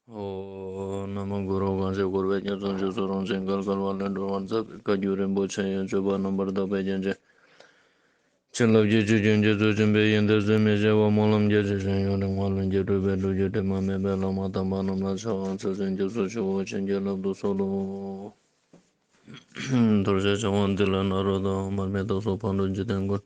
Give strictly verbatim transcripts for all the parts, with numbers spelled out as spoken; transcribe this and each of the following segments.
ཨོ། ན་མོ་གུ་རུ། གང་ཞིག་འཁོར་བའི་རྒྱ་མཚོ་འཇིགས་སུ་རུང་ཞིང་བརྒལ་དཀའ་བ་ལས་སྒྲོལ་བར་མཛད་པའི་བཀའ་བརྒྱུད་རིན་པོ་ཆེ་ཡི་སྤྱོད་པ་རྣམ་པར་དག་པའི་རྒྱན་ཅན། བྱིན་རླབས་ཀྱི་ཆུ་རྒྱུན་རྒྱ་མཚོ་འབྱིན་པའི་ཡོན་ཏན་ཟད་མི་ཤེས་པ་སྨོན་ལམ་རྒྱ་ཆེ་ཞིང་ཡུན་རིང་བ་ལྷུན་གྱིས་གྲུབ་པའི་སྒྲུབ་བརྒྱུད་དྲི་མ་མེད་པའི་བླ་མ་དམ་པ་རྣམས་ལ་ཕྱག་འཚལ་ཞིང་སྐྱབས་སུ་མཆིའོ། བྱིན་གྱིས་བརླབ་ཏུ་གསོལ་ལོ། ཐོར་ཞིག་བྱ་བ་འདི་ལ་ནཱ་རོ་དང་། མར་མི་དྭགས་སོགས་ཕག་གྲུ་འཇིག་རྟེན་མགོན།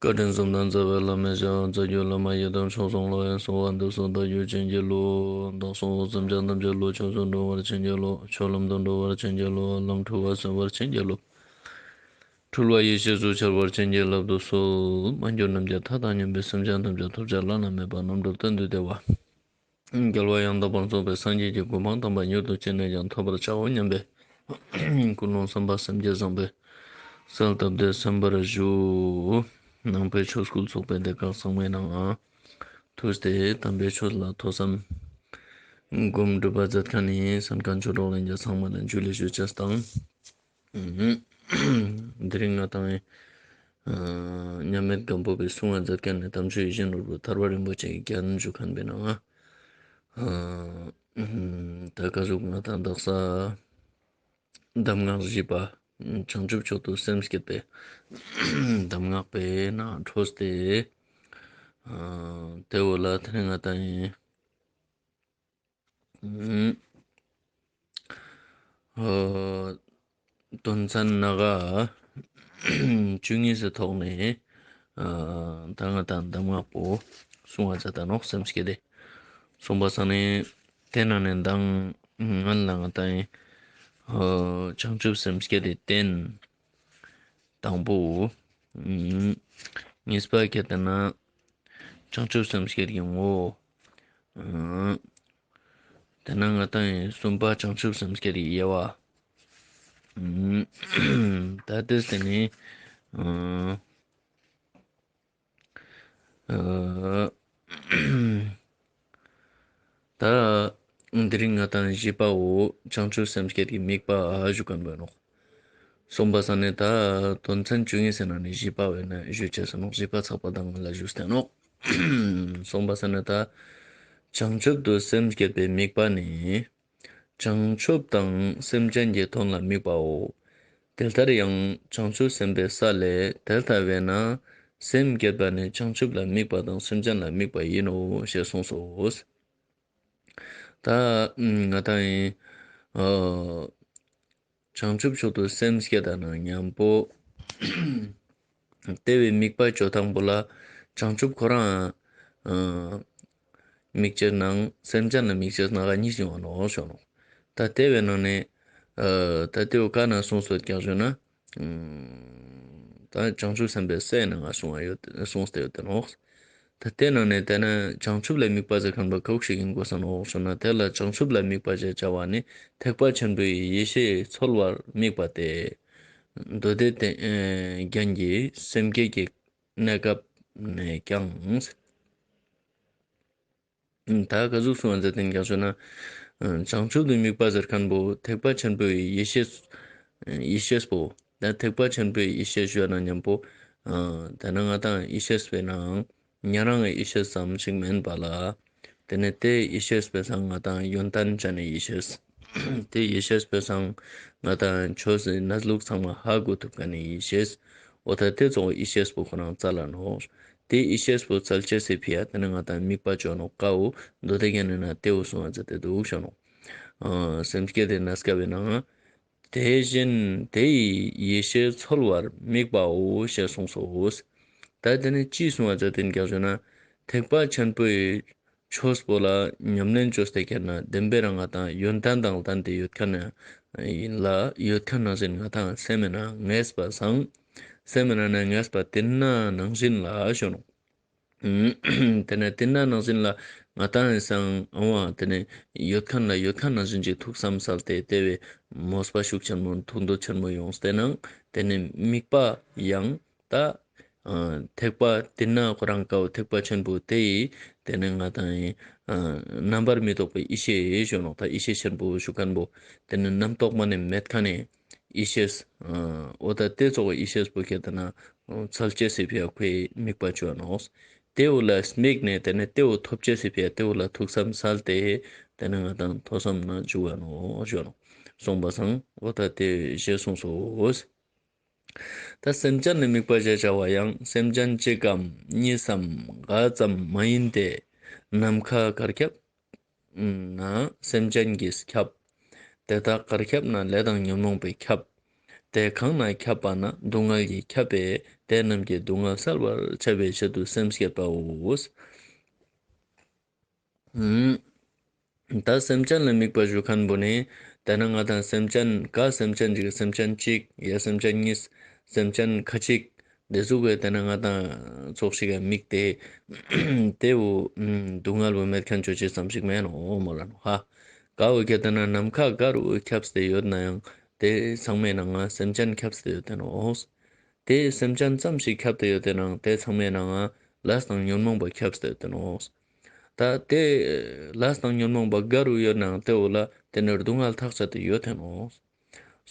བཀའ་དྲིན་གསུམ་ལྡན་རྩ་བའི་བླ་མའི་ཞབས། རྩ་བརྒྱུད་བླ་མ་ཡི་དམ་མཆོག་གསུམ་ལ། གསོལ་བ་འདེབས་སོ་བདག་རྒྱུད་བྱིན་གྱིས་རློབས། བདག་སོགས་སེམས་ཅན་ཐམས་ཅད་བློ་ཆོས་སུ་འགྲོ་བར་བྱིན་གྱིས་རློབས། ཆོས་ལམ་དུ་འགྲོ་བར་བྱིན་གྱིས་རློབས། ལམ་འཁྲུལ་བ་སེལ་བར་བྱིན་གྱིས་རློབས། འཁྲུལ་བ་ཡེ་ཤེས་སུ་འཆར་བར་བྱིན་གྱིས་བརླབ་ཏུ་གསོལ། མ་གྱུར་ནམ་མཁའི་མཐའ་དང་མཉམ་པའི་སེམས་ཅན་ཐམས་ཅད་ཐོབ་བྱ་བླ་ན་མེད་པ་རྣམ་གྲོལ་གཏན་དུ་བདེ་བ། རྒྱལ་བ་ཡང་དག་པར་རྫོགས་པའི་སངས་རྒྱས་ཀྱི་གོ་འཕང་དམ་པ་མྱུར་དུ་ཅི་ནས་ཀྱང་ཐོབ་པར་བྱའོ་སྙམ་པའི་ཀུན་སློང་བསམ་པ་སེམས་བསྐྱེད་བཟང་པོས་གསལ་བཏབ་སྟེ་གསན་པར་ཞུ། ནང་པའི་ཆོས་སྐུལ་ཚོགས་པའི་སྡེ་ཁག་ཚང་མའི་ནང་ང་ཐུགས་ཏེ་དམ་པའི་ཆོས་ལ་ཐོས་བསམ་སྒོམ་སྒྲུབ་པ་མཛད་མཁན་ནི་གསན་མཁན་ཆོས་གྲོགས་ལྷན་རྒྱས་ཚང་མ་ལ་ཇུ་ལེ་ཞུ་ཅེས་དང་། དེ་རིང་ང་དང་ཨ་མཉམ་མེད་སྒམ་པོ་པའི་གསུང་བ་མཛད་མཁན་ནི་དམ་ཆོས་ཡིད་བཞིན་ནོར་བུ་ཐར་པ་རིན་པོ་ཆེའི་རྒྱན་ཞུ་མཁན་པའི་ནང་ང་ཨ་ད་ག་ཟུག་ང་དང་དག་ས་གདམས་ངག་བཞི་པ་བྱང་ཆུབ་མཆོག་ཏུ་སེམས་བསྐྱེད་པའི་གདམས་ངག་པའི་ནང་འཕྲོས་ཏེ་ཨ་དེ་བོ་ལ་དེ་རིང་ང་དང་ཨིན། ཨ་དོན་ཚན་སྣ་ཁ་བཅུ་གཉིས་སི་ཐོག་ནས་ཨ་ད་ང་དང་གདམས་ངག་པོ་གསུང་བ་མཛད་ད་ནོག་སེམས་བསྐྱེད་དེ། གསུངས་པ་སང་ནི་དེ་ནང་ནས་མདང་སྔོན་ལ་ང་དང་ཨ་བྱང་ཆུབ་སེམས་བསྐྱེད་དེ་རྟེན། དང་པོ། ཨ་གཉིས་པ་ཁྱེར་ཏེ་ན་བྱང་ཆུབ་སེམས་བསྐྱེད་ཀྱི་ངོ་བོ། ཨ་དེ་ན་ང་དང་གསུམ་པ་བྱང་ཆུབ་སེམས་བསྐྱེད་ཀྱི་དབྱེ་བ། ཨ་ད་དེ་སྟེ་ནི་ཨ་ཨ་ད་དེ་རིང་ང་དང་བཞི་པའོ་བྱང་ཆུབ་སེམས་བསྐྱེད་ཀྱི་དམིགས་པ་ཞུ་མཁན་པོ་ནོག་གསུངས་པ་སང་ནི་ད་དོན་ཚན་བཅུ་གཉིས་སི་ནང་ནས་བཞི་པ་བས་ན་ཞུ་ཅེས་སོ་ནོག་བཞི་པ་ཚགས་པར་དང་ལ་ཞུས་ཏེ་ནོག་གསུངས་པ་སང་ནི་ད་བྱང་ཆུབ་ཏུ་སེམས་བསྐྱེད་པའི་དམིགས་པ་ནི། བྱང་ཆུབ་དང་སེམས་ཅན་གྱི་དོན་ལ་དམིགས་པའོ། དེ་ལྟར་ཡང་བྱང་ཆུབ་སེམས་དཔའི་ས་ལས་དེ་ལྟ་བས་ན་སེམས་བསྐྱེད་པ་ནི་བྱང་ཆུབ་ལ་དམིགས་པ་དང་སེམས་ཅན་ལ་དམིགས་པ་ཡིན་ནོ་ཞེས་གསུངས་སོ། ད་ང་དང་ཨིན། ཨ་བྱང་ཆུབ་མཆོག་ཏུ་སེམས་བསྐྱེད་ད་ན་མཉམ་པོ། དེ་བོའི་དམིགས་པ་ཅོ་སྟངས་པོ་ལ་བྱང་ཆུབ་ཁོ་རང་ཨ་དམིགས་ཅེས་ནང་སེམས་ཅན་ལ་དམིགས་ཅེས་ནང་གཉིས་ཡོང་ནོག་ཞུ་ནོག་ད་དེ་བོའི་ནང་ནས་ཨ་ད་དེ་བོ་ཀ་ན་གསུངས་སོད་ཀྱང་ཞུ་ན། ཨ་ད་བྱང་ཆུབ་སེམས་དཔའི་སའི་ནང་ང་གསུངས་ཡོད་གསུངས་ཏེ་ཡོད་དེ་ནོག་ད་དེ་ནང་ནས་དེ་ན་བྱང་ཆུབ་ལ་དམིགས་པ་ཟེར་མཁན་པོ་ག་ཟུག་ཞིག་ཡིན་དགོས་ས་ནོག་ཞུ་ན། དེ་ལ་བྱང་ཆུབ་ལ་དམིགས་པ་ཞེས་བྱ་བ་ནི་ཐེག་པ་ཆེན་པོའི་ཡེ་ཤེས་འཚོལ་བར་དམིགས་པ་སྟེ། མདོ་སྡེ་རྒྱན་གྱི་སེམས་བསྐྱེད་ཀྱི་གནས་སྐབས་ནས་ཀྱང་། ད་ག་ཟུག་གསུངས་པ་མཛད་དེ་ཀྱང་ཞུ་ན། བྱང་ཆུབ་ཏུ་དམིགས་པ་ཟེར་མཁན་པོ་ཐེག་པ་ཆེན་པོའི་ཡེ་ཤེས། ཡེ་ཤེས་པོ། ད་ཐེག་པ་ཆེན་པོའི་ཡེ་ཤེས་ཞུ་ན་མཉམ་པོ། ཨ་དེ་ན་ང་དང་ཡེ་ཤེས་པའི་ནང་ཉན་རང་གི་ཡེ་ཤེས་ཙམ་ཞིག་མན་པ་ལ། དེ་ནས་དེ་ཡེ་ཤེས་པའི་སང་ང་དང་ཡོན་ཏན་ཅན་ནི་ཡེ་ཤེས། དེ་ཡེ་ཤེས་པའི་སང་ང་དང་ཆོས་སི་གནས་ལུགས་ཚང་མ་ཧ་གོ་ཐུབ་མཁན་ནི་ཡེ་ཤེས། འོ་ད་དེ་ཙོགས་ཡེ་ཤེས་པོ་ཁོ་རང་རྩལ་ལ་ནོག་དེ་ཡེ་ཤེས་པོ་རྩལ་ཅེས་སི་ཕི་ཡ་དེ་ནས་ང་དང་དམིགས་པ་ཅོ་ནོག་ཀའོ། མདོ་སྡེ་རྒྱན་ནི་ན་དེ་བོ་གསུངས་པ་མཛད་དེ་འདུག་ཞུ་ནོག་ཨ་སེམས་བསྐྱེད་དེ་གནས་སྐབས་པའི་ནང་དེ་བཞིན་དེ་ཡི་ཡེ་ཤེས་འཚོལ་བར་དམིགས་པའོ་ཞེས་གསུངས་སོ། ད་དེ་ནས་ཅི་གསུངས་པ་མཛད་དེ་ཀྱང་ཞུ་ན། ཐེག་པ་ཆེན་པོའི་ཆོས་པོ་ལ་ཉམས་ལེན་ཅོས་ཏེ་ཁྱེར་ན་བདེན་པའི་རང་ང་དང་ཡོན་ཏན་དང་ལྡན་ཏེ་ཡོད་མཁན་ཡིན་ལ། ཡོད་མཁན་ནང་བཞིན་ང་དང་སེམས་མེད་ན་ངེས་པ་སང་། སེམས་མེད་ན་ངེས་པ་དེ་ན་ནང་བཞིན་ལ་ཞུ་ནོག་དེ་ནས་དེ་ན་ནང་བཞིན་ལ་ང་དང་སང་ཨ་བ་དེ་ནས་ཡོད་མཁན་ལ་ཡོད་མཁན་ནང་བཞིན་གྱི་ཐུགས་བསམ་གསལ་ཏེ་དེ་བས་མོས་པ་ཤུགས་ཆེན་མོ་ཐུགས་འདོད་ཆེན་མོ་ཡོངས་ཏེ་ནང་དེ་ནས་དམིགས་པ་ཡང་ད་ཨ་ཐེག་པ་དེ་ན་ཁོ་རང་ཀའོ་ཐེག་པ་ཆེན་པོ་དེ་ཡི་དེ་ནས་ང་དང་ཨ་རྣམ་པར་མི་རྟོག་པའི་ཡེ་ཤེས་ཞུ་ནོག་ད་ཡེ་ཤེས་ཆེན་པོ་ཞུ་མཁན་པོ་དེ་ནས་རྣམ་རྟོག་མ་ནས་མེད་མཁན་ནི་ཡེ་ཤེས། ཨ་འོ་ད་དེ་ཙོགས་ཡེ་ཤེས་པོ་ཁྱེར་ཏེ་ན་རྩལ་ཅེས་སི་ཕི་ཡ་ཁོའི་དམིགས་པ་ཅོ་ནོག་ཏེ་བོ་ལ་དམིགས་ནེ་ཏེ་ནེ་ཏེ་བོ་ཐོབ་ཅེས་སི་ཕི་ཡ་ཏེ་བོ་ལ་ཐུགས་བསམ་སལ་ཏེ་ཏེ་ནེ་ང་དང་ཐོས་བསམ་ན་འཇུག་ག་ནོག་ཞུ་ནོག། སོང་པ་སང་འོ་ད་ཏེ་ཞེས་གསུངས་སོ། ད་སེམས་ཅན་ནི་དམིགས་པ་ཞེས་བྱ་བ་ཡང་སེམས་ཅན་གཅིག་གམ་གཉིས་སམ་འགའ་ཙམ་མ་ཡིན་ཏེ། ནམ་མཁའ་གར་ཁྱབ་ན་སེམས་ཅན་གྱིས་ཁྱབ། དེ་དག་གར་ཁྱབ་ན་ལས་དང་ཉོན་མོངས་པས་ཁྱབ། དེ་གང་ན་ཁྱབ་པ་ན་སྡུག་བསྔལ་གྱིས་ཁྱབ་པས་དེ་རྣམས་ཀྱི་སྡུག་བསྔལ་བསལ་བར་བྱ་བའི་ཆེད་དུ་སེམས་བསྐྱེད་པའོ། ད་སེམས་ཅན་ལ་དམིགས་པ་ཞུ་ཁན་བོ་ནི་ཏེ་ནེ་ང་དང་སེམས་ཅན་ག་སེམས་ཅན་ཅིག་སེམས་ཅན་གཅིག་ཡ་སེམས་ཅན་གཉིས་སེམས་ཅན་ཁ་ཅིག་ཏེ་ཟུག་གི་ཏེ་ནེ་ང་དང་ཚོགས་ཤིག་ག་དམིགས་ཏེ་ཏེ་བོ་སྡུག་བསྔལ་བོ་མེད་ཁན་ཅོ་ཅེས་ཙམ་ཞིག་མེན་ནོག་མོལ་ལ་ནོག་ཧ། ག་བོ་ཁྱད་ཏེ་ན་ནམ་མཁའ་ག་རུ་ཁྱབ་སྟེ་ཡོད་ནའང་ཏེ་ཚང་མའི་ནང་ང་སེམས་ཅན་ཁྱབ་སྟེ་ཡོད་དེ་ནོག། ཏེ་སེམས་ཅན་ཙམ་ཞིག་ཁྱབ་སྟེ་ཡོད་དེ་ནང་ཏེ་ཚང་མའི་ནང་ང་ལས་དང་ཉོན་མོངས་པ་ཁྱབ་སྟེ་ཡོད་དེ་ནོག། ད་ཏེ་ལས་དང་ཉོན་མོངས་པ་ག་རུ་ཡོད་ནའང་ཏེ་བོ་ལ་ཏེ་ནེ་སྡུག་བསྔལ་ཐག་ཆད་དེ་ཡོད་དེ་ནོག།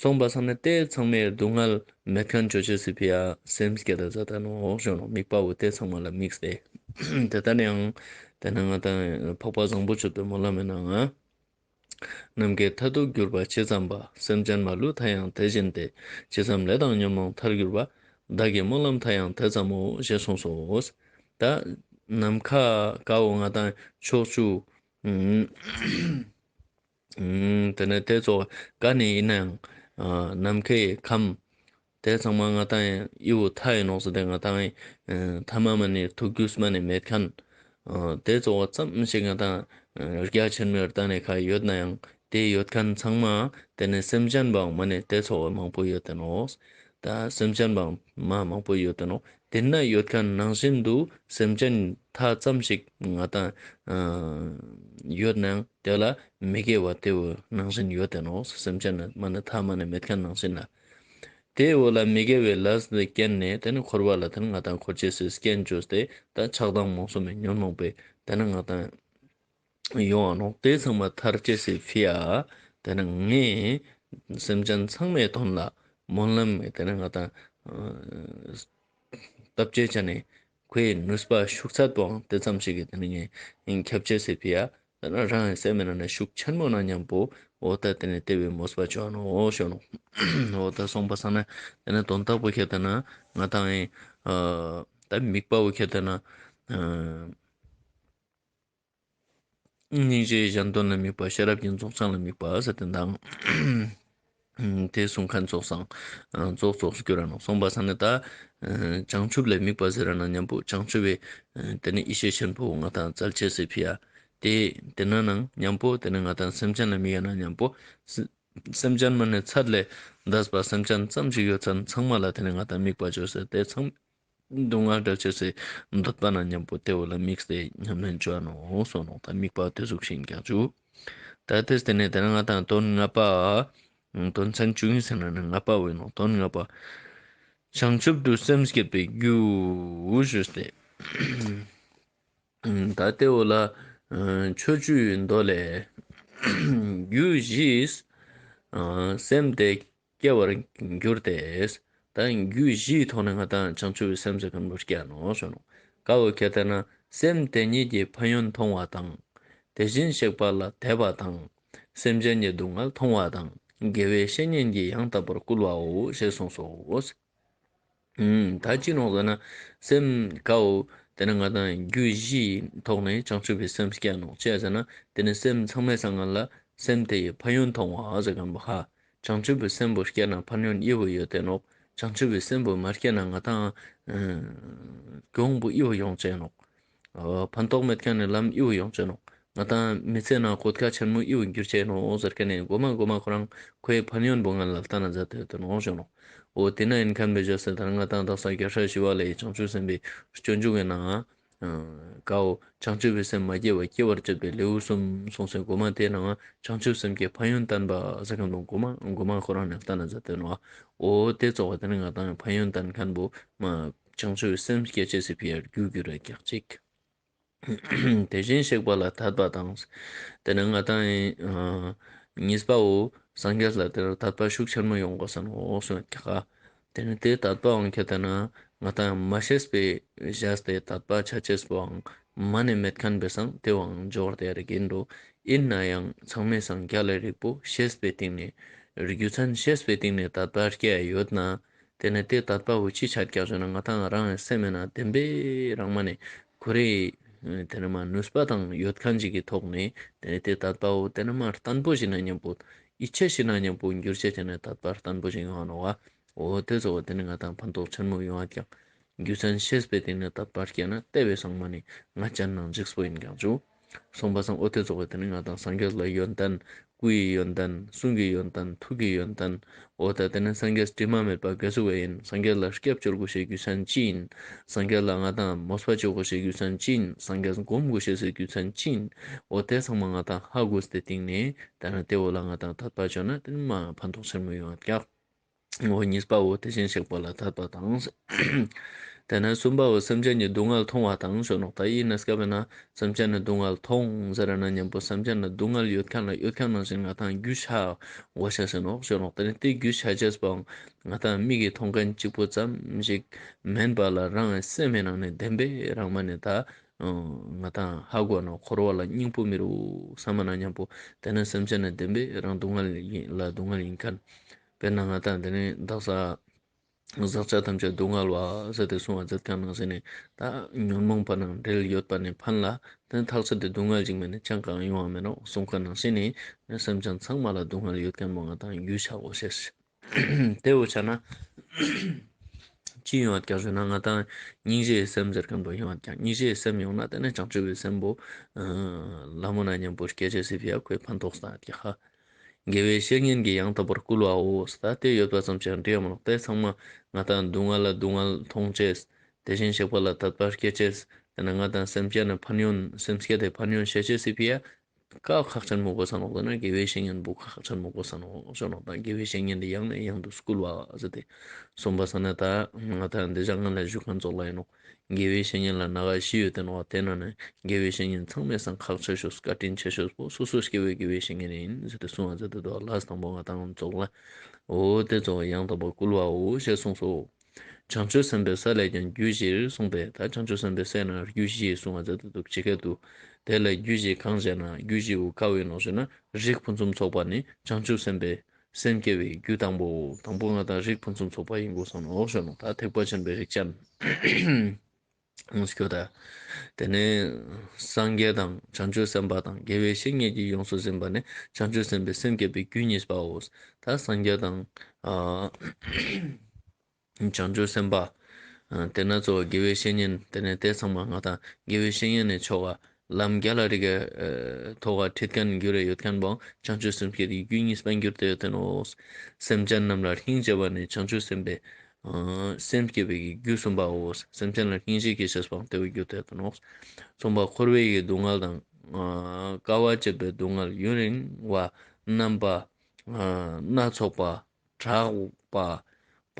སོང་པ་སང་ནི་ཏེ་ཚང་མའི་སྡུག་བསྔལ་མེད་ཁན་ཅོ་ཅེས་སི་ཕི་ཡ་སེམས་བསྐྱེད་ད་མཛད་དེ་ནོག་ཞུ་ནོག། དམིགས་པ་བོ་ཏེ་ཚང་མ་ལ་དམིགས་ཏེ། ཏེ་ལྟར་ནའང་ཏེ་ནེ་ང་དང་འཕགས་པ་བཟང་པོ་སྤྱོད་པའི་སྨོན་ལམ་མི་ནང་ང་ནམ་མཁའི་མཐར་ཐུག་གྱུར་པ་ཇི་ཙམ་པ། སེམས་ཅན་མ་ལུས་མཐའ་ཡང་དེ་བཞིན་ཏེ། ཇི་ཙམ་ལས་དང་ཉོན་མོངས་མཐར་གྱུར་པ། བདག་གི་སྨོན་ལམ་མཐའ་ཡང་དེ་ཙམ་མོ། ཞེས་གསུངས་སོ། ད་ནམ་མཁའ་ག་བོ་ང་དང་ཕྱོགས་བཅུ་ཏེ་ནེ་ཏེ་ཙོགས་ག་ནེ་ཡིན་ནའང་ནམ་མཁའི་ཁམས་ཏེ་ཚང་མ་ང་དང་ཨི་བོ་མཐའ་ཡིན་ནོག་ཟེར་ཏེ་ང་དང་ཐ་མ་མ་ནེ་ཐུག་རྒྱུས་མ་ནེ་མེད་ཁན། ཏེ་ཙོགས་ཙམ་ཞིག་ང་དང་རྒྱ་ཆེན་མོའི་ལྟ་ནེ་ཁ་ཡོད་ནའང་ཏེ་ཡོད་ཁན་ཚང་མ་ཏེ་ནེ་སེམས་ཅན་པའང་མ་ནེ་ཏེ་ཙོགས་མང་པོ་ཡོད་དེ་ནོག། ད་སེམས་ཅན་པའང་མ་མང་པོ་ཡོད་དེ་ནོག། ཏེ་ན་ཡོད་ཁན་ནང་བཞིན་དུ་སེམས་ཅན་མཐའ་ཙམ་ཞིག་ང་དང་ཡོད་ནའང་ཏེ་ལ་མི་དགེ་བ་ཏེ་བོ་ནང་བཞིན་ཡོད་དེ་ནོག། སེམས་ཅན་མ་ནེ་མཐའ་མ་ནེ་མེད་ཁན་ནང་བཞིན་ལ། ཏེ་བོ་ལ་མི་དགེ་བའི་ལས་ཏེ་རྐྱེན་ནེ་ཏེ་ནེ་འཁོར་བ་ལ་ཏེ་ནེ་ང་དང་འཁོར་ཅེས་སི་རྐྱེན་ཅོས་ཏེ་ད་ཆགས་སྡང་རྨོངས་གསུམ་མི་ཉོན་མོངས་པའི་ཏེ་ནེ་ང་དང་ཡོང་བ་ནོག། ཏེ་ཚང་མ་ཐར་ཅེས་སི་ཕི་ཡ་ཏེ་ནེ་ངས་སེམས་ཅན་ཚང་མའི་དོན་ལ་སྨོན་ལམ་ཏེ་ནེ་ང་དང་བཏབ་ཅེས་ཅན་ནེ་ཁོའི་ནུས་པ་ཤུགས་ཚད་པོའང་ཏེ་ཙམ་ཞིག་གི་ཏེ་ནེ་ངས་ཁྱབ་ཅེས་སི་ཕི་ཡ། ཏེ་ནེ་རང་གི་སེམས་ནང་ནེ་ཤུགས་ཆེན་མོ་ན་མཉམ་པོ་འོ་ད་ཏེ་ནེ་ཏེ་བོའི་མོས་པ་ཅོ་ནོག་ཞུ་ནོག། འོ་ད་སོང་པ་སང་ན་ཏེ་ནེ་དོན་དག་པོ་ཁྱད་ཏེ་ན་ང་དང་ཨ་ད་དམིགས་པ་བོ་ཁྱད་ཏེ་ན་ཨ་སྙིང་རྗེའི་གཞན་དོན་ལ་དམིགས་པ་ཤེས་རབ་ཀྱི་རྫོགས་བྱང་ལ་དམིགས་པ་ཟེར་ཏེ་དང་། ཏེ་གསུང་ཁན་ཙོགས་སང་ཙོགས་ཙོགས་སུ་གྱུར་ར་ནོག། སོང་པ་སང་ན་ད་བྱང་ཆུབ་ལ་དམིགས་པ་ཟེར་ར་ན་མཉམ་པོ་བྱང་ཆུབ་པའི་ཏེ་ནེ་ཡེ་ཤེས་ཆེན་པོ་ང་དང་སྩལ་ཅེས་སི་ཕི་ཡ། ཏེ་ཏེ་ན་ནང་མཉམ་པོ་ཏེ་ནེ་ང་དང་སེམས་ཅན་ལ་དམིགས་ཡ་ན་མཉམ་པོ་སེམས་ཅན་མ་ནེ་ཚད་ལས་འདས་པ་སེམས་ཅན་ཙམ་ཞིག་ཡོད་ཚན་ཚང་མ་ལ་ཏེ་ནེ་ང་དང་དམིགས་པ་ཅོས་ཏེ་ཚང་སྡུག་བསྔལ་བྲལ་ཅེས་སི་འདོད་པ་ན་མཉམ་པོ་ཏེ་བོ་ལ་དམིགས་ཏེ་ཉམས་ལེན་ཅོ་ནོག་སོ་ནོག། ད་དམིགས་པ་ཏེ་ཟུག་ཤིག་ཀྱང་ཅུ། ད་ཏེ་སྟེ་ནེ་ཏེ་ནེ་ང་དང་དོན་ལྔ་པ། དོན་ཚན་བཅུ་གཉིས་ཟེར་ན་ནི་ལྔ་པ་བོ་ཡིན་ནོག། དོན་ལྔ་པ། བྱང་ཆུབ་ཏུ་སེམས་བསྐྱེད་པའི་རྒྱུ་ཞུས་ཏེ། ད་ཏེ་བོ་ལ་ཆོས་བཅུའི་མདོ་ལས་རྒྱུ་བཞིས་སེམས་དེ་སྐྱེ་བར་འགྱུར་ཏེ། ད་རྒྱུ་བཞིའི་ཐོག་ནེ་ང་དང་བྱང་ཆུབ་ཀྱི་སེམས་ཟེར་ཁན་བོ་སྐྱེ་ནོག་ཞུ་ནོག། ཀ་བོ་ཁྱད་ཏེ་ན་སེམས་དེ་ཉིད་ཀྱི་ཕན་ཡོན་མཐོང་བ་དང་། དེ་བཞིན་གཤེགས་པ་ལ་དད་པ་དང་། སེམས་ཅན་གྱི་སྡུག་བསྔལ་མཐོང་བ་དང་། དགེ་བའི་བཤེས་གཉེན་གྱིས་ཡང་དག་པར་བསྐུལ་བའོ་ཞེས་གསུངས་སོ། ད་ཅི་ནོག་ཟེར་ན་སེམས་ཀ་བོ་ཏེ་ནེ་ང་དང་རྒྱུ་བཞིའི་ཐོག་ནེ་བྱང་ཆུབ་ཀྱི་སེམས་སྐྱེ་ནོག། ཅི་ཟེར་ན་ཏེ་ནེ་སེམས་ཚང་མའི་སང་སྔ་ལ་སེམས་དེ་ཡི་ཕན་ཡོན་མཐོང་བ་ཟེར་ཁན་བོ་ཧ། བྱང་ཆུབ་ཀྱི་སེམས་པོ་སྐྱེ་ན་ཕན་ཡོན་ཨི་བོ་ཡོད་དེ་ནོག། བྱང་ཆུབ་ཀྱི་སེམས་པོ་མ་སྐྱེ་ན་ང་དང་གྱོང་པོ་ཨི་བོ་ཡོང་ཅེས་ནོག། ཕན་ཐོགས་མེད་ཁན་ནི་ལམ་ཨི་བོ་ཡོང་ཅེས་ནོག། ང་དང་མི་ཚེ་ནང་གོད་ཁ་ཆེན་མོ་ཨི་བོ་འགྱུར་ཅེས་ནོག་ཟེར་ཁན་ནི་གོ་མ་གོ་མ་ཁོ་རང་ཁོའི་ཕན་ཡོན་པོ་ང་ལ་ལྟ་ན་མཛད་དེ་ཡོད་དེ་ནོག་ཞུ་ནོག། འོ་ཏེ་ན་ཡིན་ཁན་བེ་ཇོ་སེ་ད་ང་དང་དག་ས་རྒྱལ་སྲས་ཞི་བ་ལྷའི་བྱང་ཆུབ་སེམས་དཔའི་སྤྱོད་འཇུག་གི་ནང་ཀ་བོ་བྱང་ཆུབ་ཀྱི་སེམས་མ་སྐྱེས་པ་སྐྱེ་བར་བྱེད་པའི་ལེའུ་གསུམ་གསུངས་སེ་གོ་མ་ཏེའི་ནང་བྱང་ཆུབ་སེམས་ཀྱི་ཕན་ཡོན་བསྟན་པ་ཟེར་ཁན་བོ་གོ་མ་གོ་མ་ཁོ་རང་ནེ་བསྟན་ན་མཛད་དེ་ནོག། འོ་ཏེ་ཙོགས་པ་ཏེ་ནེ་ང་དང་ཕན་ཡོན་བསྟན་ཁན་བོ་མ་བྱང་ཆུབ་ཀྱི་སེམས་སྐྱེ་ཅེས་སི་ཕི་ཡ་རྒྱུ་རྒྱུ་རེ་ཀྱག་ཅིག། དེ་བཞིན་གཤེགས་པ་ལ་དད་པ་དང་། ཏེ་ནེ་ང་དང་གཉིས་པ་བོ་སངས་རྒྱས་ལ་ཏེ་ནེ་དད་པ་ཤུགས་ཆེན་མོ་ཡོང་དགོས་ས་ནོག་གསུངས་ཀྱག། ཏེ་ནེ་ཏེ་དད་པའང་ཁྱད་ཏེ་ན་ ང་ཏང་མ་ཤེས་པའི་བཞག་སྟེ་དད་པ་ཆ་ཅེས་པོའང་མ་ནེ་མེད་ཁན་བེ་སང་ཏེ་བོའང་འབྱོར་ཏེ་རིག་ཨིན་འགྲོ། ཨིན་ནའང་ཚང་མའེ་སང་རྒྱལ་ལ་རིག་པོ་ཤེས་པའི་སྟེང་ནེ་རྒྱུ་མཚན་ཤེས་པའི་སྟེང་ནེ་དད་པ་སྐྱེ་ཡོད་ན། ཏེ་ནེ་ཏེ་དད་པ་བོ་ཅི་ཆ་ཀྱག་ཞུ་ན་ང་ཏང་རང་སེམས་མེད་ན་བདེན་པའི་རང་མ་ནེ་ཁོ་རེ་ཏེ་ནེ་མ་ནུས་པ་དང་ཡོད་ཁན་ཅིག་གི་ཐོག་ནེ་ཏེ་ནེ་ཏེ་དད་པ་བོ་ཏེ་ནེ་མ་བརྟན་པོ་ཞིག་ན་ཉམ་པོ་ཡིད་ཆེས་ཞིག་ན་ཉམ་པོ་འགྱུར་ཅེས་ཏེ་ནེ་དད་པ་བརྟན་པོ་ཞིག་ཡོང་ང་ནོག་བ། འོ་ཏེ་ཙོགས་ཏེ་ནེ་ང་ཏང་ཕན་ཐོགས་ཆེན་མོ་ཡོང་ང་ཀྱག་རྒྱུ་མཚན་ཤེས་པའི་སྟེང་ནེ་དད་པ་སྐྱེ་ན་ཏེ་བེ་སང་མ་ནེ་ང་ཅན་ནང་འཇིགས་པོ་ཨིན་ཀྱག་ཞུ། སོང་པ་སང་འོ་ཏེ་ཙོགས་ཏེ་ནེ་ང་ཏང་སངས་རྒྱས་ལ་ཡོན་ཏན་སྐུའི་ཡོན་ཏན་གསུང་གི་ཡོན་ཏན་ཐུགས་ཀྱི་ཡོན་ཏན། འོ་ད་ཏེ་ནེ་སངས་རྒྱས་དྲི་མ་མེད་པ་ག་ཟུག་བེ་ཨིན། སངས་རྒྱས་ལ་སྐྱབས་བཅོལ་དགོས་ཤེས་རྒྱུ་མཚན་ཅི་ཨིན། སངས་རྒྱས་ལ་ང་ཏང་མོས་པ་བཅོ་དགོས་ཤེས་རྒྱུ་མཚན་ཅི་ཨིན། སངས་རྒྱས་སྒོམ་དགོས་ཤེས་སི་རྒྱུ་མཚན་ཅི་ཨིན། འོ་ཏེ་ཚང་མ་ང་ཏང་ཧ་གོ་སྟེ་སྟེང་ནེ་ཏེ་ནེ་ཏེ་བོ་ལ་ང་ཏང་དད་པ་བཅོ་ན་ཏེ་ནེ་མ་ཕན་ཐོགས་ཆེན་མོ་ཡོང་ང་ཀྱག་འོ་གཉིས་པ་བོ་དེ་བཞིན་གཤེགས་པ་ལ་དད་པ་དང་། ཏེ་ནེ་གསུམ་པ་བོ་སེམས་ཅན་གྱི་སྡུག་བསྔལ་མཐོང་བ་དང་ཞུ་ནོག་ད་ཨིན་ན་སྐབས་ན་སེམས་ཅན་ནི་སྡུག་བསྔལ་མཐོང་ཟེར་ན་ཉམ་པོ་སེམས་ཅན་ནི་སྡུག་བསྔལ་ཡོད་ཁན་ལ་ཡོད་ཁན་ནང་བཞིན་ང་ཏང་རྒྱུས་ཆ་དགོས་ཤེས་ཨིན་ནོག་ཞུ་ནོག་ཏེ་ནེ་ཏེ་རྒྱུས་ཆ་ཅེས་པོའང་ང་ཏང་མིག་གི་མཐོང་ཁན་གཅིག་པོ་ཙམ་ཞིག་མན་པ་ལ་རང་སེམས་མེད་ནང་ནེ་བདེན་པའི་རང་མ་ནེ་ད་ང་ཏང་ཧ་གོ་ནོག་འཁོར་བ་ལ་སྙིང་པོ་མི་རུག་བསམ་ན་ཉམ་པོ་ཏེ་ནེ་སེམས་ཅན་ནི་བདེན་པའི་རང་སྡུག་བསྔལ་ལ་སྡུག་བསྔལ་ཨིན་ཁན། དཔེར་ན་ང་ཏང་ཏེ་ནེ་བདག་ས་ཟག་བཅས་ཐམས་ཅད་སྡུག་བསྔལ་བ་ཟེར་ཏེ་གསུང་བ་མཛད་ཁན་ནང་བཞིན་ནི་ད་ཉོན་མོངས་པ་ནང་འབྲེལ་ཡོད་པ་ནེ་ཕན་ལ་ཏེ་ནེ་ཐག་ཆོད་དེ་སྡུག་བསྔལ་ཅིག་མེད་ན་ཅང་གང་ཡོང་བ་མེད་ནོག་གསུང་ཁན་ནང་བཞིན་ནི་སེམས་ཅན་ཚང་མ་ལ་སྡུག་བསྔལ་ཡོད་ཁན་བོ་ང་ཏང་རྒྱུས་ཆ་དགོས་ཤེས། ཏེ་བོ་ཆ་ན་ཅི་ཡོང་བ་ཀྱག་ཞུ་ན་ང་ཏང་སྙིང་རྗེའི་སེམས་ཟེར་ཁན་བོ་ཡོང་བ་ཀྱག་སྙིང་རྗེའི་སེམས་ཡོང་ན་ཏེ་ནེ་བྱང་ཆུབ་པའི་སེམས་པོ་ལ་མོ་ན་ཉམ་པོ་སྐྱེ་ཅེས་སི་ཕི་ཡ་ཁོའི་ཕན་ཐོགས་ས་ཀྱག་ཧ། དགེ་བའི་བཤེས་གཉེན་གྱིས་ཡང་དག་པར་བསྐུལ་བའོ། ད་དེ་ཡོད་པ་ཙམ་ཞིག་འདྲི་ཡ་མ་ནོག་ཏེ་ཚང་མ་ང་ཏང་སྡུག་བསྔལ་ལ་སྡུག་བསྔལ་མཐོང་ཅེས། དེ་བཞིན་གཤེགས་པ་ལ་དད་པ་སྐྱེ་ཅེས། ཏེ་ནེ་ང་ཏང་སེམས་ཅན་ནི་ཕན་ཡོན་སེམས་བསྐྱེད་དེ་ཕན་ཡོན་ཤེས་ཅེས་སི་ཕི་ཡ་ཀ་ཁག་ཆེན་མོ་དགོས་ས་ནོག་ཏེ་ནེ་དགེ་བའི་བཤེས་གཉེན་བོ་ཀ་ཁག་ཆེན་མོ་དགོས་ས་ནོག་ཞུ་ནོག་ད་དགེ་བའི་བཤེས་གཉེན་དེ་ཡང་ནས་ཡང་དུ་བསྐུལ་བ་ཟེར་ཏེ་གསུངས་པ་སང་ན་ད་ང་ཏང་འདི་ཞག་ང་ལ་ཞུ་ཁན་ཙོགས་ལ་ཡིན་ནོག་དགེ་བའི་བཤེས་གཉེན་ལ་སྣ་ཁ་བཞི་ཡོད་དེ་ནོག་ཏེ་ནང་ནས་དགེ་བའི་བཤེས་གཉེན་ཚང་མའི་སང་ཁག་ཆེ་ཤོས་བཀའ་དྲིན་ཆེ་ཤོས་པོ་སོ་སོ་སྐྱེ་བོའི་དགེ་བའི་བཤེས་གཉེན་ཡིན་ཟེར་ཏེ་གསུངས་པ་ཟེར་ཏེ་དོ་ལ་དང་པོ་ང་ཏང་ཙོགས་ལ་འོ་དེ་ཙོགས་ཡང་དག་པར་བསྐུལ་བའོ་ཞེས་གསུངས་སོ། བྱང་ཆུབ་སེམས་དཔའི་ས་ལས་ཀྱང་རྒྱུད་བཞིར་གསུངས་པས། ད་བྱང་ཆུབ་སེམས་དཔའི་སའི་ནང་རྒྱུད་བཞི་གསུངས་པ་ཟེར་ཏེ་དུག་ཇི་སྐད་དུ། དེ་ལས་རྒྱུད་བཞི་གང་ཞེ་ན། རྒྱུད་བཞི་བོ་ག་བོ་ཡིན་ནོག་ཞེ་ན་རིགས་ཕུན་སུམ་ཚོགས་པ་ནི་བྱང་ཆུབ་སེམས་དཔའི་སེམས་བསྐྱེད་པའི་རྒྱུ་དང་པོ། དང་པོ་ང་ཏང་རིགས་ཕུན་སུམ་ཚོགས་པ་ཡིན་དགོས་ས་ནོག་ཞུ་ནོག་ད་ཐེག་པ་ཆེན་པོའི་རིགས་ཅན། འོང་སྐྱོ་ད། དེ་ནས་སངས་རྒྱས་དང་བྱང་ཆུབ་སེམས་དཔའ་དང་དགེ་བའི་བཤེས་གཉེན་གྱིས་ཡོངས་སུ་ཟིན་པ་ནི་བྱང་ཆུབ་སེམས་དཔའི་སེམས་བསྐྱེད་པའི་རྒྱུ་གཉིས་པའོ། ད་སངས་རྒྱས་དང་ཨ་བྱང་ཆུབ་སེམས་དཔའ་ཨ་དེ་ན་གཙོ་བོ་དགེ་བའི་བཤེས་གཉེན་དེ་ནས་དེ་ཚང་མ་ང་ཏང་དགེ་བའི་བཤེས་གཉེན་ནི་ཆོ་ག་ལམ་རྒྱལ་ལ་རིགས་ཀྱི་ཐོག་ཁྲིད་མཁན་གྱུར་ཡོད་མཁན་བོ་བྱང་ཆུབ་སེམས་བསྐྱེད་ཀྱི་རྒྱུ་གཉིས་པ་གྱུར་ཏེ་ཡོད་དེ་ནོག་སེམས་ཅན་རྣམས་ལ་སྙིང་རྗེ་བ་ནི་བྱང་ཆུབ་སེམས་དཔའི་ཨ་སེམས་བསྐྱེད་པའི་རྒྱུ་གསུམ་པའོ། སེམས་ཅན་ལ་སྙིང་རྗེ་སྐྱེ་ཅེས་པའང་དེ་བོ་གྱུར་ཏེ་ཡོད་དེ་ནོག་གསུམ་པ་འཁོར་བའི་སྡུག་བསྔལ་དང་ཨ་དཀའ་བ་སྤྱད་པའི་སྡུག་བསྔལ་ཡུན་རིང་བ་རྣམ་པ་ཨ་སྣ་ཚོགས་པ་དྲག་པ་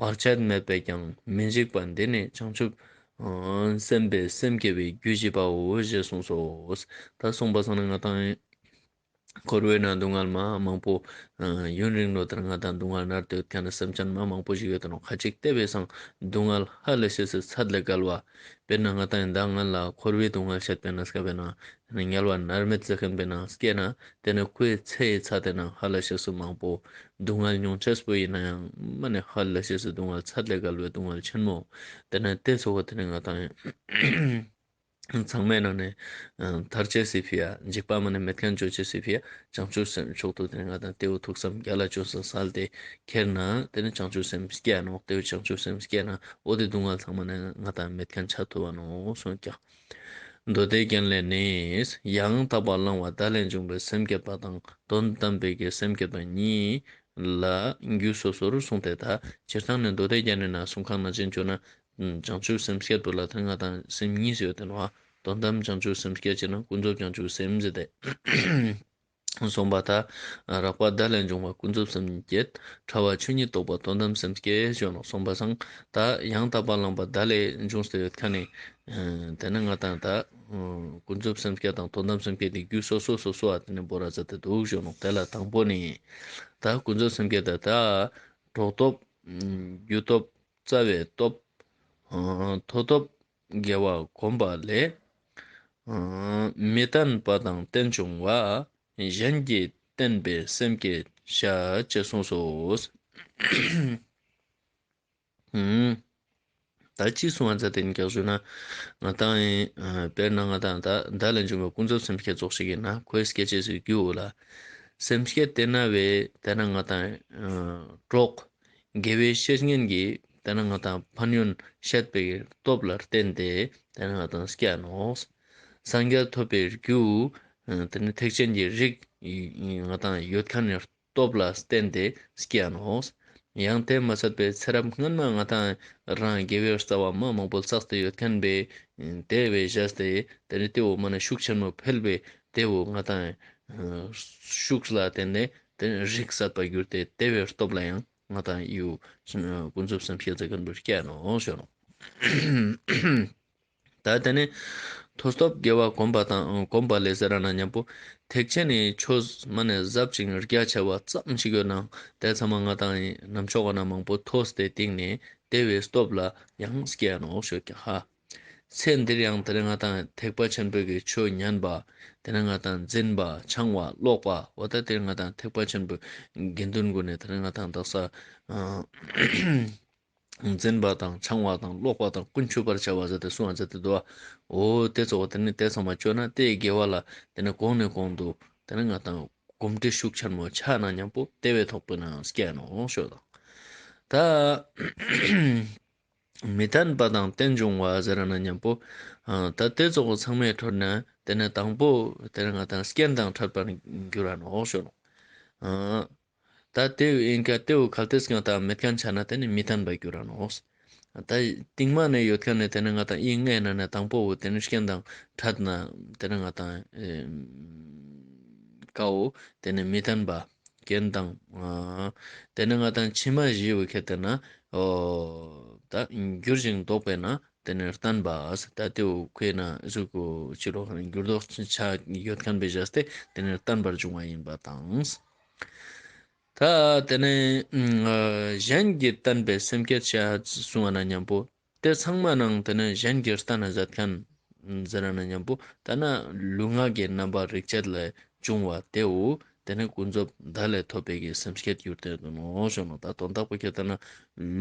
བར་ཆད་མེད་པས་ཀྱང་མི་འཇིགས་པ་འདི་ནི་བྱང་ཆུབ་སེམས་དཔའི་སེམས་བསྐྱེད་པའི་རྒྱུ་བཞི་པའོ་ཞེས་གསུངས་སོ། ད་གསུངས་པ་སང་ན་ང་ཏང་འཁོར་བའི་ནང་སྡུག་བསྔལ་མ་མང་པོ་ཡུན་རིང་ལོ་ལྟར་ང་ཏང་སྡུག་བསྔལ་མནར་ཏེ་ཡོད་མཁན་ནི་སེམས་ཅན་མ་མང་པོ་ཞིག་ཡོད་དེ་ནོག་ཁ་ཅིག་བལྟས་པའི་སང་སྡུག་བསྔལ་ཧ་ལས་ཤེས་སི་ཚད་ལས་བརྒལ་བ། དཔེར་ན་ང་ཏང་ཡིན་ད་ང་ལ་འཁོར་བའི་སྡུག་བསྔལ་བཤད་པའི་ན་སྐབས་པའི་ན། དེ་ནས་དམྱལ་བ་མནར་མེད་ཟེར་མཁན་པའི་ནང་སྐྱེས་ན་དེ་ནས་ཁོའི་ཚེ་ཡི་ཚད་དེ་ནང་ཧ་ལས་ཤེས་སུ་མང་པོ་སྡུག་བསྔལ་མྱོང་ཅེས་པོ་ཡིན་ན་ཡང་མ་ནས་ཧ་ལས་ཤེས་སུ་སྡུག་བསྔལ་ཚད་ལས་བརྒལ་བའི་སྡུག་བསྔལ་ཆེན་མོ། དེ་ནས་དེ་ཚོ་བོ་དེ་ནས་ང་ཏང་ཚང་མའི་ནང་ནས་ཐར་ཅེས་སི་ཕི་ཡ་འཇིགས་པ་མ་ནས་མེད་མཁན་བཅོ་ཅེས་སི་ཕི་ཡ་བྱང་ཆུབ་སེམས་མཆོག་ཏུ་དེ་ནས་ང་ཏང་དེ་བོ་ཐུགས་བསམ་རྒྱ་ལ་ཅོ་ས་སལ་ཏེ་ཁྱེར་ན་དེ་ནས་བྱང་ཆུབ་སེམས་སྐྱེ་ནོག་དེ་བོ་བྱང་ཆུབ་སེམས་སྐྱེ་ན་འོ་དེ་སྡུག་བསྔལ་ཚང་མ་ནས་ང་ཏང་མེད་མཁན་ཆ་ཐུབ་བ་ནོག་གསུངས་ཀྱག་མདོ་སྡེ་རྒྱན་ལས་ནི། ཡང་དག་པར་བླངས་པ་བརྡ་ལས་འབྱུང་བའི་སེམས་བསྐྱེད་པ་དང་དོན་དམ་པའི་གི་སེམས་བསྐྱེད་པ་གཉིས་ལ་རྒྱུད་སོ་སོར་གསུངས་ཏེ། ད་སྤྱིར་བཏང་ནི་མདོ་སྡེ་རྒྱན་ནི་ན་གསུང་ཁང་ན་ཅན་བཅོ་ན་བྱང་ཆུབ་སེམས་བསྐྱེད་པོ་ལ་ད་ང་ཏང་སེམས་གཉིས་ཡོད་དེ་ནོག་དོན་དམ་བྱང་ཆུབ་སེམས་བསྐྱེད་ཅེ་ན་ཀུན་རྫོབ་བྱང་ཆུབ་སེམས་ཟེར་ཏེ། གསུངས་པ་ད་རགས་པ་བརྡ་ལས་འབྱུང་བ་ཀུན་རྫོབ་སེམས་བསྐྱེད། ཕྲ་བ་ཆོས་ཉིད་རྟོགས་པ་དོན་དམ་སེམས་བསྐྱེད་ཞུ་ནོག་གསུངས་པ་སང་ད་ཡང་དག་པར་བླངས་པ་བརྡ་ལས་འབྱུང་སྟེ་ཡོད་མཁན་ནི། དེ་ནི་ང་ཏང་ད་ཀུན་རྫོབ་སེམས་བསྐྱེད་དང་དོན་དམ་སེམས་བསྐྱེད་དེ་རྒྱུད་སོ་སོ་སོ་སོ་ཨ་དེ་ནི་བོ་ར་ཛ་དེ་འདུག་ཞུ་ནོག་དེ་ལ་དང་པོ་ནི་ད་ཀུན་རྫོབ་སེམས་བསྐྱེད་ད་ད་གྲོགས་སྟོབས་རྒྱུ་སྟོབས་རྩ་བའི་སྟོབས། ཨ་མཐོ་སྟོབས་དགེ་བ་གོམས་པ་ལས། ཨ་མི་བརྟན་པ་དང་རྟེན་འབྱུང་བ། གཞན་གྱིས་བརྟན་པའི་སེམས་བསྐྱེད་བྱ་ཅེས་གསུངས་སོ། ཨུམ། ད་ཅི་གསུང་བ་མཛད་དེ་ཡིན་ཀྱག་ཞུ་ན། ང་ཏང་ཡིན་ཨ་དཔེར་ན་ང་ཏང་ད་བརྡ་ལས་འབྱུང་བའི་ཀུན་རྫོབ་སེམས་བསྐྱེད་ཙོགས་ཤིག་ཡིན་ན་ཁོའི་སྐྱེ་ཅེས་སི་རྒྱུ་བོ་ལ། སེམས་བསྐྱེད་དེ་ན་བའི་དེ་ན་ང་ཏང་ཨ་གྲོགས། དགེ་བའི་བཤེས་གཉེན་གྱིས་དེ་ན་ང་ཏང་ཕན་ཡོན་བཤད་པའི་སྟོབས་ལ་བརྟེན་ཏེ་དེ་ན་ང་ཏང་སྐྱེ་ནོག། སངས་རྒྱས་ཐོབ་པའི་རྒྱུ་དེ་ནི་ཐེག་ཆེན་གྱི་རིགས་ང་ཏང་ཡོད་མཁན་ནི་སྟོབས་ལ་བརྟེན་ཏེ་སྐྱེ་ནོག། ཡང་དེ་མ་ཚད་པའི་ཚེ་རབས་སྔན་མ་ང་ཏང་རང་དགེ་བའི་རྩ་བ་མ་མང་པོ་བསགས་ཏེ་ཡོད་མཁན་པའི་དེ་བས་བཞག་སྟེ་དེ་ནི་དེ་བོ་མ་ན་ཤུགས་ཆེན་མོ་འཕེལ་བས་དེ་བོ་ང་ཏང་ཤུགས་ལ་བརྟེན་ཏེ་དེ་ནི་རིགས་སད་པ་གྱུར་ཏེ་དེ་བས་སྟོབས་ལ་ཡང་ང་ཏང་ཡུ་ཀུན་རྫོབ་སེམས་བསྐྱེད་ཟེར་མཁན་པོ་སྐྱེ་ནོག་ཞུ་ནོག། ད་དེ་ནས་མཐོ་སྟོབས་དགེ་བ་གོམས་པ་དང་གོམས་པ་ལས་ཟེར་ར་ན་མཉམ་པོ་ཐེག་ཆེན་ནི་ཆོས་མ་ནས་ཟབ་ཅིང་རྒྱ་ཆེ་བ་ཙམ་ཞིག་ཡོད་ནའང་དེ་ཚང་མ་ང་ཏང་ཡིན་ནམ་ཕྱོགས་ན་མང་པོ་ཐོས་ཏེ་སྟིང་ནས་དེ་བས་སྟོབས་ལ་ཡང་སྐྱེ་ནོག་ཞུ་ཀྱག་ཧ། ཚེ་འདིར་ཡང་དེ་རིང་ང་ཏང་ཐེག་པ་ཆེན་པོའི་གི་ཆོས་ཉན་པ་དེ་ནས་ང་ཏང་འཛིན་པ་འཆང་བ་ཀློག་པ་འོ་ད་དེ་རིང་ང་ཏང་ཐེག་པ་ཆེན་པོའི་དགེ་འདུན་ཀུན་ནས་དེ་རིང་ང་ཏང་དག་ས་འཛིན་པ་དང་འཆང་བ་དང་ཀློག་པ་དང་ཀུན་ཆུབ་པར་བྱ་བ་ཟེར་ཏེ་གསུང་བ་མཛད་དེ་འདུག་བ། འོ་དེ་ཚོ་དེ་ནི་དེ་ཚང་མ་བཅོས་ན་དེའི་དགེ་བ་ལ་དེ་ནི་གོང་ནས་གོང་དུ་དེ་ནི་ང་ཏང་གོམས་འདྲིས་ཤུགས་ཆེན་མོ་ཆགས་ན་མཉམ་པོ་དེ་བས་ཐོག་པའི་ནང་སྐྱེ་ནོག་ཞུ་དང་། ད་མི་བརྟན་པ་དང་རྟེན་འབྱུང་བ་ཟེར་ན་མཉམ་པོ་ད་དེ་ཚོ་ཚང་མའི་ཁྲོད་ནས་དེ་ནི་དང་པོ་དེ་ནི་ང་ཏང་རྐྱེན་དང་འཕྲད་པར་འགྱུར་ར་ནོག་ཞུ་ནོག། ད་དེ་ཡིན་ཀ་དེ་བོ་གལ་ཏེ་ང་ཏང་མེད་མཁན་ཆ་ན་དེ་ནི་མི་བརྟན་པ་འགྱུར་ར་ནོག། ད་རྟིང་མ་ནས་ཡོད་མཁན་ནི་དེ་ནི་ང་ཏང་ཡིན་ངེས་ན་ནི་དང་པོ་བོ་དེ་ནི་རྐྱེན་དང་འཕྲད་ན་དེ་ནི་ང་ཏང་ཀ་བོ་དེ་ནི་མི་བརྟན་པ་རྐྱེན་དང་དེ་ནི་ང་ཏང་ཕྱི་མ་བཞི་བོ་ཁྱེར་ཏེ་ན་འོ་ད་འགྱུར་ཞིང་ལྡོག་པས་ན་དེ་ནི་བརྟན་པ་ད་དེ་བོ་ཁོས་ན་གཟུགས་ཀྱི་ཕྱི་ལོགས་འགྱུར་ལྡོག་ཆ་ཡོད་མཁན་པའི་བཞག་སྟེ་དེ་ནི་བརྟན་པར་འབྱུང་བ་ཡིན་པ་དང་། ད་དེ་ནས་གཞན་གྱིས་བརྟན་པའི་སེམས་བསྐྱེད་བྱ་གསུང་བ་ན་མཉམ་པོ་དེ་ཚང་མ་ནང་དེ་ནས་གཞན་གྱིས་བརྟན་ན་མཛད་མཁན་ཟེར་ན་མཉམ་པོ་ད་ན་ལུས་ངག་གི་རྣམ་པར་རིག་བྱེད་ལས་བྱུང་བ་དེའོ་དེ་ནས་ཀུན་རྫོབ་བརྡ་ལས་ཐོབ་པའི་གི་སེམས་བསྐྱེད་གྱུར་ཏེ་འདུག་ནོ་ཞུ་ནོ། ད་དོན་དག་པོ་ཁྱེར་ཏེ་ན་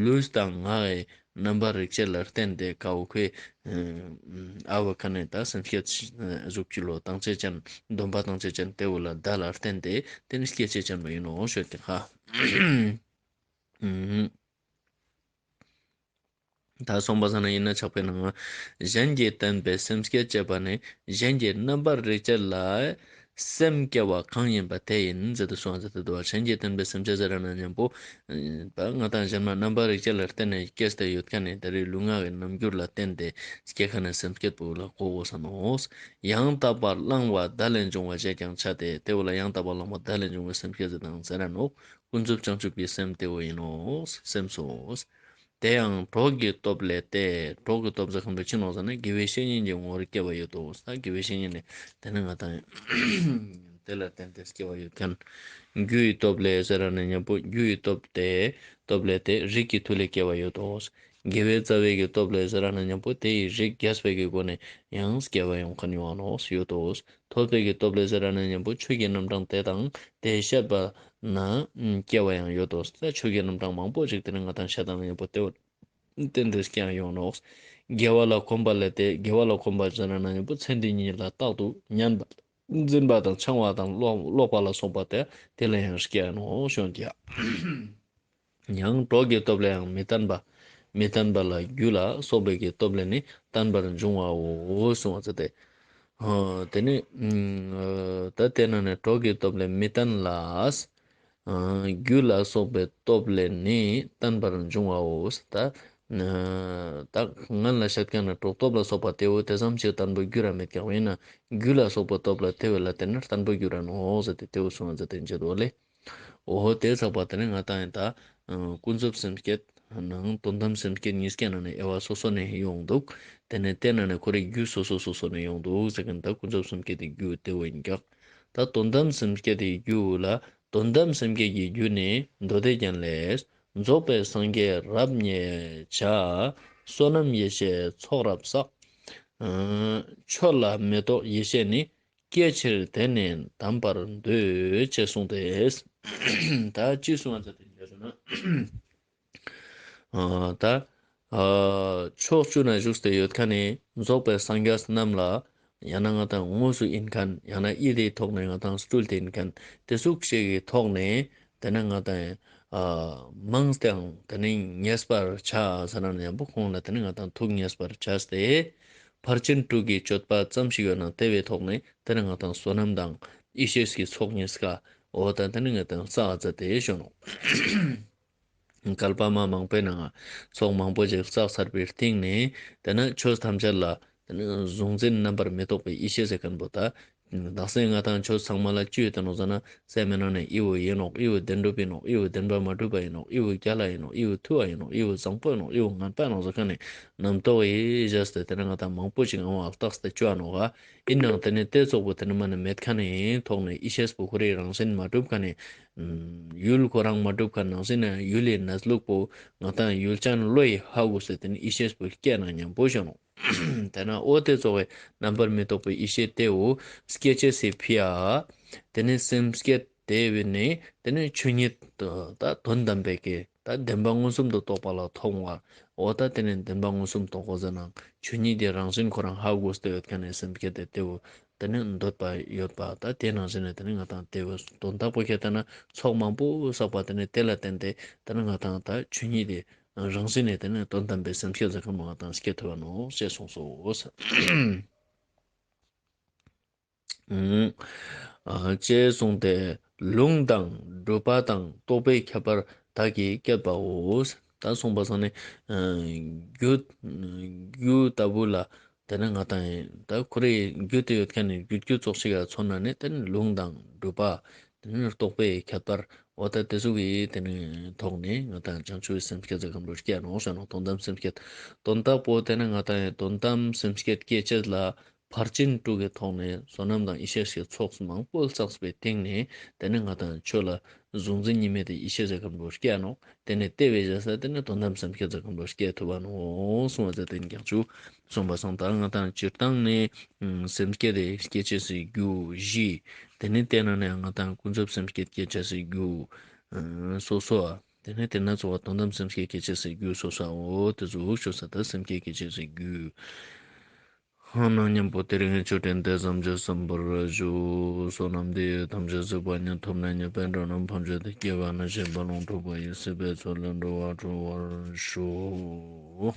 ལུས་དང་ངག་གི་རྣམ་པར་རིག་བྱེད་ལ་བརྟེན་ཏེ་ཀ་བོ་ཁོས་ཨ་བ་ཁ་ནས་ད་སེམས་བསྐྱེད་གཟུགས་ཀྱི་ལོ་དང་ཚེ་ཅན་སྡོམ་པ་དང་ཚེ་ཅན་དེ་བོ་ལ་བརྡ་ལ་བརྟེན་ཏེ་དེ་ནི་སྐྱེ་ཅེས་ཅན་པོ་ཡིན་ནོ་ཞུ་ཀྱག་ཧ། ད་སོང་པ་ས་ན་ཡིན་ན་ཆགས་པའི་ནང་གཞན་གྱིས་བརྟན་པའི་སེམས་བསྐྱེད་ཅེས་པ་ནི་གཞན་གྱི་རྣམ་པར་རིག་བྱེད་ལ་སེམས་སྐྱེ་བ་གང་ཡིན་པ་དེ་ཡིན་ཟེར་ཏེ་གསུངས་ཟེར་ཏེ་འདུག་བ། གཞན་གྱིས་བརྟན་པའི་སེམས་བསྐྱེད་ཟེར་ན་མཉམ་པོ་ད་ང་དང་གཞན་མ་རྣམ་པར་རིག་བྱེད་ལ་བརྟེན་ནས་སྐྱེས་ཏེ་ཡོད་མཁན་ནི་ད་རེས་ལུས་ངག་གི་རྣམ་འགྱུར་ལ་བརྟེན་ཏེ་སྐྱེ་མཁན་ནི་སེམས་བསྐྱེད་པོ་ལ་གོ་དགོས་ས་ནོག། ཡང་དག་པར་བླངས་པ་བརྡ་ལས་འབྱུང་བ་ཞེས་ཀྱང་བྱ་སྟེ། དེ་བོ་ལ་ཡང་དག་པར་བླངས་པ་བརྡ་ལས་འབྱུང་བའི་སེམས་བསྐྱེད་ཟེར་དང་ཟེར་ར་ནོག། ཀུན་རྫོབ་བྱང་ཆུབ་ཀྱི་སེམས་དེ་བོ་ཡིན་ནོ། སེམས་སོ། དེ་ཡང་གྲོགས་ཀྱི་སྟོབས་ལས་ཏེ། གྲོགས་ཀྱི་སྟོབས་ཟེར་མཁན་པོ་ཅི་ནོག་ཟེར་ན་དགེ་བའི་བཤེས་གཉེན་གྱི་ངོ་བོར་སྐྱེ་བ་ཡོད་དོ། ད་དགེ་བའི་བཤེས་གཉེན་ནི་དེ་ནི་ང་དང་དེ་ལ་བརྟེན་ཏེ་སྐྱེ་བ་ཡོད་མཁན། རྒྱུ་ཡི་སྟོབས་ལས་ཟེར་ར་ནི་མཉམ་པོ་རྒྱུ་ཡི་སྟོབས་ཏེ། སྟོབས་ལས་ཏེ་རིགས་ཀྱི་མཐུ་ལས་སྐྱེ་བ་ཡོད་དོ། དགེ་བའི་རྩ་བའི་གི་སྟོབས་ལས་ཟེར་ར་ནི་མཉམ་པོ་དེ་ཡི་རིགས་རྒྱས་པའི་གི་སྒོ་ནས་ཡང་སྐྱེ་བ་ཡོང་མཁན་ཡོང་ནོག་ཡོད་དོ། ཐོས་པའི་གི་སྟོབས་ལས་ཟེར་ར་ནི་མཉམ་པོ་ཆོས་ཀྱི་རྣམ་གྲངས་དེ་དང་དེ་བཤད་པ་ན་སྐྱེ་བ་ཡང་ཡོད་དོ། ད་ཆོས་ཀྱི་རྣམ་གྲངས་མང་པོ་ཞིག་དེ་ནི་ང་དང་བཤད་དང་མཉམ་པོ་དེ་བརྟེན་ཏེ་སྐྱེ་ཡང་ཡོང་ནོག། དགེ་བ་ལ་གོམས་པ་ལས་ཏེ། དགེ་བ་ལ་གོམས་པ་ཟེར་ར་ནི་མཉམ་པོ་ཚེ་འདི་ཉིད་ལ་རྟག་ཏུ་ཉན་པ་འཛིན་པ་དང་འཆང་བ་དང་ཀློག་ཀློག་པ་ལ་སོགས་པ་དེ་དེ་ལ་ཡང་སྐྱེ་ཡང་ནོག་ཞུ་ཀྱག། ཡང་གྲོགས་ཀྱི་སྟོབས་ལས་ཡང་མི་བརྟན་པ། མི་བརྟན་པ་ལ་རྒྱུ་ལ་སོགས་པའི་གི་སྟོབས་ལས་ནི་བརྟན་པར་འབྱུང་བའོ་གསུངས་པ་ཟེར་ཏེ། ཨ་དེ་ནི་ཨ་ད་དེ་ན་ནི་གྲོགས་ཀྱི་སྟོབས་ལས་མི་བརྟན་ལ། ཨ་རྒྱུ་ལ་སོགས་པའི་སྟོབས་ལས་ནི་བརྟན་པར་འབྱུང་བའོ། ད་ཨ་ད་སྔན་ལ་བཤད་མཁན་ནི་གྲོགས་སྟོབས་ལ་སོགས་པ་དེ་བོ་དེ་ཙམ་ཞིག་བརྟན་པོ་རྒྱུ་ར་མེད་ཀྱང་བས་ན་རྒྱུ་ལ་སོགས་པའི་སྟོབས་ལ་དེ་བས་ལ་བརྟེན་ནས་བརྟན་པོ་རྒྱུ་ར་ནོག་ཟེར་ཏེ་དེ་བོ་གསུངས་པ་ཟེར་ཏེ་འཇལ་དོ་ལེ། འོ་དེ་ཚགས་པ་དེ་ནི་ང་དང་ཡིན་ད། ཨ་ཀུན་རྫོབ་སེམས་བསྐྱེད་ནང་དོན་དམ་སེམས་བསྐྱེད་གཉིས་ཀའི་ནང་ནས་དབྱེ་བ་སོ་སོ་ནས་ཡོང་འདུག། དེ་ནས་དེ་ནང་ནས་ཁོ་རའི་རྒྱུ་སོ་སོ་སོ་སོ་ནས་ཡོང་འདུག་ཟེར་མཁན་ད་ཀུན་རྫོབ་སེམས་བསྐྱེད་དེ་རྒྱུ་དེ་བོ་ཡིན་ཀྱག། ད་དོན་དམ་སེམས་བསྐྱེད་དེ་རྒྱུ་ལ་དོན་དམ་སེམས་བསྐྱེད་ཀྱི་རྒྱུ་ནི་མདོ་སྡེ་རྒྱན་ལས། རྫོགས་པའི་སངས་རྒྱས་རབ་བརྙེས་བྱ། བསོད་ནམས་ཡེ་ཤེས་ཚོགས་རབ་བསགས། ཆོས་ལ་མེ་ཏོག་ཡེ་ཤེས་ནི། སྐྱེ་ཕྱིར་དེ་ནི་གདམས་པར་འདོད། ཅེས་གསུངས་ཏེ། ད་ཅི་གསུངས་པ་ཟེར་ཏེ་ཡིན་ན། ཨ་ད་ཨ་ཕྱོགས་བཅུ་ན་བཞུགས་ཏེ་ཡོད་མཁན་ནི་རྫོགས་པའི་སངས་རྒྱས་རྣམས་ལ་ཡང་ན་ང་དང་དངོས་སུ་ཡིན་མཁན་ཡང་ན་ཡིད་དེའི་ཐོག་ནས་ང་དང་སྤྲུལ་ཏེ་ཡིན་མཁན་དེ་ཟུག་ཞིག་གི་ཐོག་ནས་དེ་ནས་ང་དང་ཨ་མང་སྟེ་དེ་ནས་ཉེས་པར་བྱ་ཟེར་ན་ཡང་པོ་ཁོང་ལ་དེ་ནས་ང་དང་ཐུགས་ཉེས་པར་བྱས་ཏེ་ཕར་ཕྱིན་དྲུག་གི་སྤྱོད་པ་ཙམ་ཞིག་ཡོད་ན་དེ་བའི་ཐོག་ནས་དེ་ནས་ང་དང་བསོད་ནམས་དང་ཡེ་ཤེས་ཀྱི་ཚོགས་གཉིས་ཀ་འོ་ད་དེ་ནས་ང་དང་བསགས་མཛད་དེ་ཞུ་ནོག་བསྐལ་པ་མ་མང་པོའི་ནང་ཚོགས་མང་པོ་ཞིག་བསགས་ཚར་བའི་སྟེང་ནས་དེ་ནས་ཆོས་ཐམས་ཅད་ལ་དེ་ནས་གཟུང་འཛིན་རྣམ་པར་མི་རྟོག་པའི་ཡེ་ཤེས་ཟེར་མཁན་པོ་ད། དག་ས་ང་དང་ཆོས་ཚང་མ་ལ་ཅི་ཡོད་དེ་ནོག་ཟེར་ན་སེམས་ནང་ནས་འི་བོ་ཡིན་ནོག་འི་བོ་བདེན་གྲུབ་ཡིན་ནོག་འི་བོ་བདེན་པ་མ་གྲུབ་པ་ཡིན་ནོག་འི་བོ་རྒྱལ་ལ་ཡིན་ནོག་འི་བོ་ཐུ་བ་ཡིན་ནོག་འི་བོ་བཟང་པོ་ཡིན་ནོག་འི་བོ་ངན་པ་ཡིན་ནོག་ཟེར་མཁན་ནི་རྣམ་རྟོག་གི་བཞག་སྟེ་དེ་ནས་ང་དང་མང་པོ་ཞིག་ངང་བ་རྟགས་དེ་བཅོ་ནོག་ག་ཡིན་ནའང་དེ་ནས་དེ་ཙོགས་པོ་དེ་ནས་མ་ནས་མེད་མཁན་ནི་ཐོག་ནས་ཡེ་ཤེས་པོ་ཁོ་རའི་རང་བཞིན་མ་གྲུབ་མཁན་ནི་ཡུལ་ཁོ་རང་མ་གྲུབ་མཁན་ནང་བཞིན་ན་ཡུལ་ལི་གནས་ལུགས་པོ་ང་དང་ཡུལ་ཅན་བློ་ཡིས་ཧ་གོ་སྟེ་དེ་ནས་ཡེ་ཤེས་པོ་སྐྱེ་ན་མཉམ་པོ་ཞུ་ནོག་དེ་ན་འོ་དེ་ཙོགས་པའི་རྣམ་པར་མི་རྟོག་པའི་ཡེ་ཤེས་དེ་བོ་སྐྱེ་ཅེས་སི་ཕི་ཡ། དེ་ནས་སེམས་བསྐྱེད་དེ་བས་ནས་དེ་ནས་ཆོས་ཉིད་དུ་ད་དོན་དམ་པའི་གི་ད་བདེན་པ་མངོན་སུམ་དུ་རྟོགས་པ་ལ་མཐོང་བ། འོ་ད་དེ་ནས་བདེན་པ་མངོན་སུམ་རྟོགས་པ་ཟེར་ན་ཆོས་ཉིད་དེ་རང་བཞིན་ཁོ་རང་ཧ་གོ་སྟེ་ཡོད་མཁན་ནི་སེམས་བསྐྱེད་དེ་དེ་བོ་དེ་ནས་འདོད་པ་ཡོད་པ་ད་དེ་ནང་བཞིན་ནས་དེ་ནས་ང་དང་དེ་བོ་དོན་དག་པོ་ཁྱེད་ལྟ་ན་ཚོགས་མང་པོ་བསགས་པ་དེ་ནས་དེ་ལ་བརྟེན་ཏེ་དེ་ནས་ང་དང་ད་ཆོས་ཉིད་དེ་རང་བཞིན་ནས་དེ་ནས་དོན་དམ་པའི་སེམས་བསྐྱེད་ཟེར་མཁན་པོ་ང་དང་སྐྱེ་ཐུབ་བ་ནོག་ཅེས་གསུངས་སོ། ཨ་ཅེས་གསུངས་ཏེ་ལུང་དང་སྒྲུབ་པ་དང་རྟོགས་པའི་ཁྱད་པར་བདག་གིས་བསྐྱེད་པའོ། ད་གསུངས་པ་སང་ནི་རྒྱུ་རྒྱུ་ལྟ་བུ་ལ་དེ་ནས་ང་དང་ད་ཁོ་རའི་རྒྱུ་དེ་ཡོད་མཁན་ནི་རྒྱུ་རྒྱུ་ཙོགས་ཤིག་ག་མཚོན་ན་ནི་དེ་ནི་ལུང་དང་སྒྲུབ་པ་དེ་ནི་རྟོགས་པའི་ཁྱད་པར་འོ་ད་དེ་ཟུག་གི་དེ་ནི་ཐོག་ནས་ང་དང་བྱང་ཆུབ་སེམས་བསྐྱེད་ཟེར་མཁན་པོ་སྐྱེ་ནོག་ཟེར་ནོག་དོན་དམ་སེམས་བསྐྱེད་དོན་དག་པོ་དེ་ནི་ང་དང་དོན་དམ་སེམས་བསྐྱེད་སྐྱེ་ཅེས་ལ་ཕར་ཕྱིན་དྲུག་གི་ཐོག་ནས་བསོད་ནམས་དང་ཡེ་ཤེས་ཀྱི་ཚོགས་མང་པོ་བསགས་པའི་སྟེང་ནས་དེ་ནས་ང་དང་ཆོས་ལ་གཟུང་འཛིན་གཉིས་མེད་དེ་ཡེ་ཤེས་ཟེར་མཁན་པོ་སྐྱེ་ནོག་དེ་ནས་དེ་བས་བཞག་ས་དེ་ནས་དོན་དམ་སེམས་བསྐྱེད་ཟེར་མཁན་པོ་སྐྱེ་ཐུབ་བ་ནོག་གསུངས་པ་ཟེར་དེ་ནས་ཀྱང་ཆུ་གསུངས་པ་སང་ད་ང་དང་སྤྱིར་བཏང་ནས་སེམས་བསྐྱེད་དེ་སྐྱེ་ཅེས་སི་རྒྱུ་བཞི། དེ་ནས་དེ་ནང་ནས་ང་དང་ཀུན་རྫོབ་སེམས་བསྐྱེད་སྐྱེ་ཅེས་སི་རྒྱུ་སོ་སོ། དེ་ནས་དེ་ན་ཚོགས་པ་དོན་དམ་སེམས་བསྐྱེད་སྐྱེ་ཅེས་སི་རྒྱུ་སོ་སོའོ། དེ་ཚོ་འུག་ཆོས་ས་ད་སེམས་བསྐྱེད་སྐྱེ་ཅེས་སི་རྒྱུ། ཧང་ན་མཉམ་པོ་དེ་རིང་ཆོས་འབྲེལ་དེ་ཙམ་གྱིས་གསན་པར་ཞུ། བསོད་ནམས་འདི་ཡིས་ཐམས་ཅད་གཟིགས་པ་ཉིད། ཐོབ་ནས་ཉེས་པའི་དགྲ་རྣམས་ཕམ་བྱས་ཏེ། སྐྱེ་བ་ན་མཆིས་པ་ཀློང་འཁྲུགས་པ་ཡི། སྲིད་པའི་མཚོ་ལས་འགྲོ་བ་སྒྲོལ་བར་ཤོག།